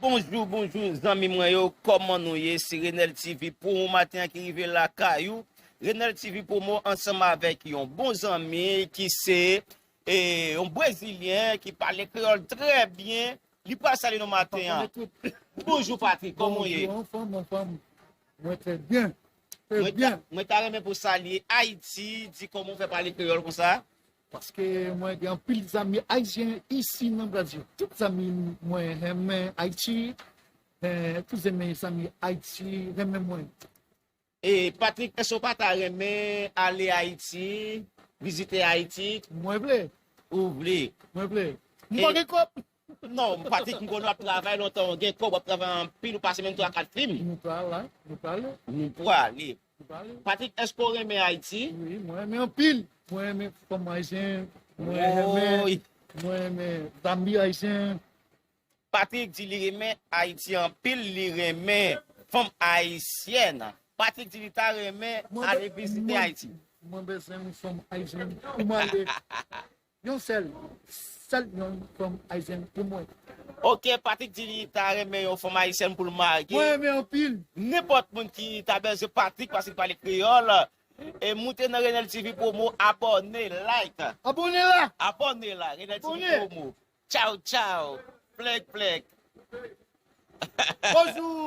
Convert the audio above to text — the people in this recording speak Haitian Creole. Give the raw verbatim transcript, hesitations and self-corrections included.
Bonjou, bonjou, zanmi mwen yo, kòman nou ye? Se Renel T V Promo maten an ki rive lakay ou. Renel T V Promo ansanm avèk yon bon zanmi ki se e, yon Brezilyen ki pale kreyòl trè byen. Li pral salye nou maten an. Bonjou, Patrick, kòman w ye? Bonjou, anfòm, anfòm. Mwen trè byen. Trè Mwen ta, byen. Mwen ta renmen pou w salye Ayiti, di kòman w fè pale kreyòl konsa. Paske mwen gen anpil zanmi ayisyen isi nan Brazil. Tout zanmi mwen renmen Ayiti. Eh, tout zanmi, zanmi Ayiti renmen mwen. E Patrick, èske w pa ta renmen ale Ayiti, vizite Ayiti? Mwen vle. Ou vle? Mwen vle. M E pa gen kòb. Non, Patrick, m konnen w ap travay lontan, w gen kòb, w ap travay anpil, ou pase menm twa kat fim. Nou pral la, nou prale. Nou prale. Nou prale. Patrick, èske w renmen Ayiti? Wi, mwen renmen anpil. Mwen renmen fanm ayisyen. Mwen renmen, Woy. Mwen renmen zanmi ayisyen. Patrick di li renmen Ayiti anpil, li renmen fanm ayisyèn. Patrick di li ta renmen Mwen ale be-, vizite mwen, Ayiti. Mwen bezwen yon fanm ayisyen pou m ale. Yon sèl, sèl yon fanm ayisyèn pou mwen. Ok, Patrick di li ta renmen yon fanm ayisyèn pou l marye. Mwen renmen anpil. Nenpòt moun ki ta bezwen Patrick paske li pale kreyòl, e moute nan Renel T V Promo, abòne, like. Abòne la. Abòne la, Renel T V Abòne. Promo. Tchaw, tchaw. Plèk, plèk. Bonjou.